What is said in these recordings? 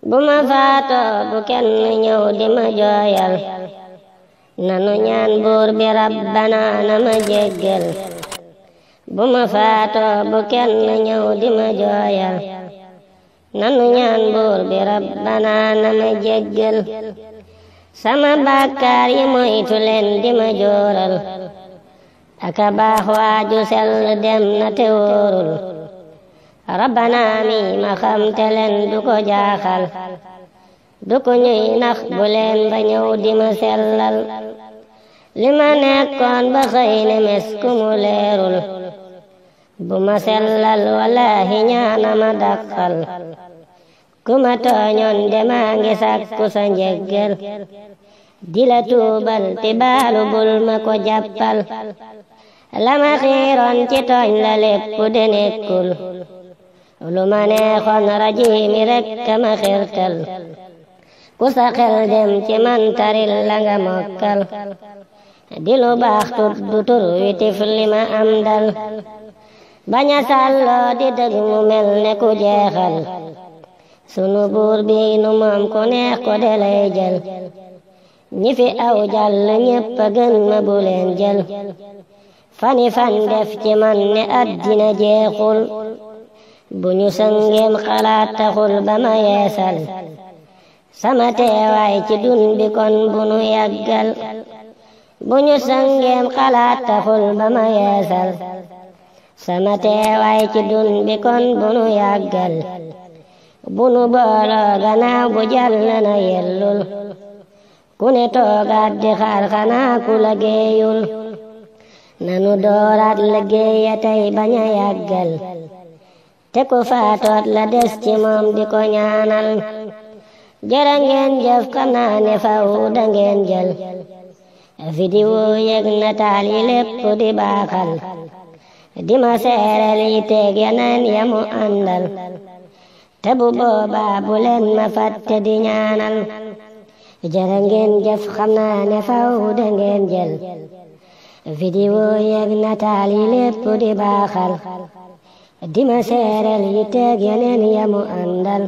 bu ma faatoo bu kenn ñëw di ma jooyal nanu ñaan buur bi rabbana na ma jéggal bu ma faatoo bu kenn ñëw di ma jooyal nanu ñaan buur bi rabbana na ma jéggal sama bàkkaar yi moytu leen di ma jooral aka baax waaju sell dem na te wóorul rabbana mi ma xam te leen du ko jaaxal du ko ñuy nax bu leen ba ñëw di ma sellal li ma nekkoon ba xëy ne mes ku mu leerul bu ma sellal wallahi ñaana ma dàqal ku ma tooñoon de maa ngi sàkku sa njéggal di la tuubal ti baalu bul ma ko jàppal la ma xiiroon ci tooñ la lépp de nekkul lu ma neexoon rajiimi rekk ma xirtal ku sa xel dem ci man taril la nga mokkal di lu baax tuddu tur wi tifli ma am dal baña sàlloo di dëgg mu mel ne ku jeexal sunu buur bi nu moom ku neex ko de lay jël ñi fi aw jàll ñépp a gën ma bu leen jël fani fan def ci man ne àddina jeexul bu ñu sëngeem xalaat taxul ba ma yeesal sama teewaay ci dun bi kon bu nu yàggal bu ñu sëngeem xalaat taxul ba ma yeesal sama teewaay ci dun bi kon bu nu yàggal bu nu booloo gannaaw bu jàll na yellul ku ne toogaat di xaar xanaa ku liggéeyul nanu dooraat liggéeya tey bañ a yàggal te ku faatoot la des ci moom di ko ñaanal jërë ngeen jëf xam naa ne faw da ngeen jël vidéo yeg nataal yi lépp di baaxal di ma seereel yi teeg yeneen ya mu àndal te bu boobaa bu leen ma fàtte di ñaanal jërë ngeen jëf xam naa ne faw da ngeen jël vidéo yeg nataal yi lépp di baaxal di ma seereel yi teeg yeneen ya mu àndal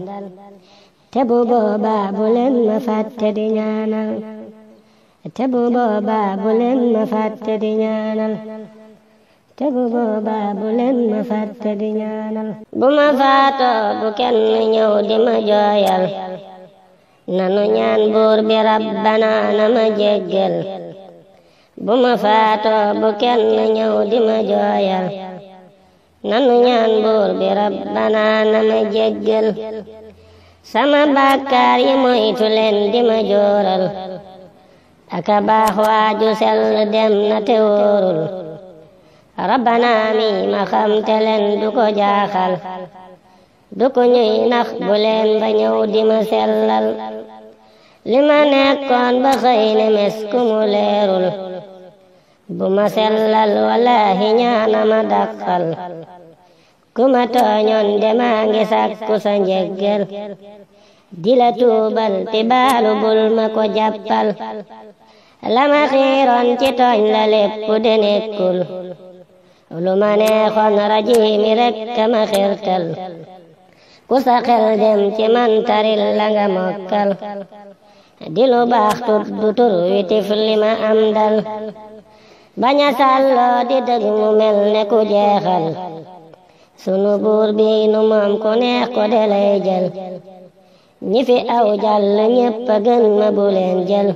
te bu boobaa bu leen ma fàtte di ñaanal te bu boobaa bu leen ma fàtte di ñaanal te bu boobaa bu leen ma fàtte di ñaanal bu ma faatoo bu kenn ñëw di ma jooyal nanu ñaan buur bi rabbana na ma jéggal bu ma faatoo bu kenn ñëw di ma jooyal nanu ñaan buur bi rabbana na ma jéggal sama bàkkaar yi moytu leen di ma jooral aka baax waaju sell dem na te wóorul rabbana mi ma xam te leen du ko jaaxal du ko ñuy nax bu leen ba ñëw di ma sellal li ma nekkoon ba xëy ne mes ku mu leerul bu ma sellal wallahi ñaana ma dàqal ku ma tooñoon de maa ngi sàkku sa njéggal di la tuubal ti baalu bul ma ko jàppal la ma xiiroon ci tooñ la lépp de nekkul lu ma neexoon rajiimi rekk ma xirtal ku sa xel dem ci man taril la nga mokkal di lu baax tuddu tur wi tifli ma am dal baña sàlloo di dëgg mu mel ne ku jeexal sunu buur bi nu moom ku neex ko de lay jël ñi fi aw jàll ñépp a gën ma bu leen jël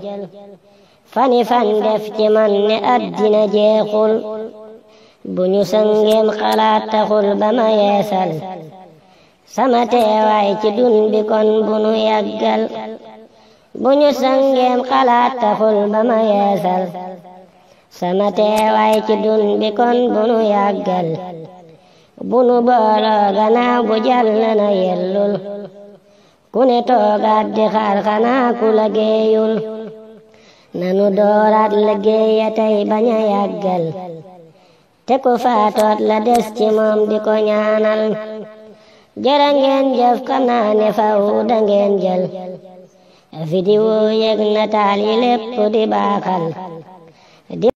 fani fan def ci man ne àddina jeexul bu ñu sëngeem xalaat taxul ba ma yeesal sama teewaay ci dun bi kon bu nu yàggal bu ñu sëngeem xalaat taxul ba ma yeesal sama teewaay ci dun bi kon bu nu yàggal bu nu booloo gannaaw bu jàll na yellul ku ne toogaat di xaar xanaa ku liggéeyul nanu dooraat liggéeya tey bañ a yàggal te ku faatoot la des ci moom di ko ñaanal jërë ngeen jëf xam naa ne faw da ngeen jël vidéo yeg nataal yi lépp di baaxal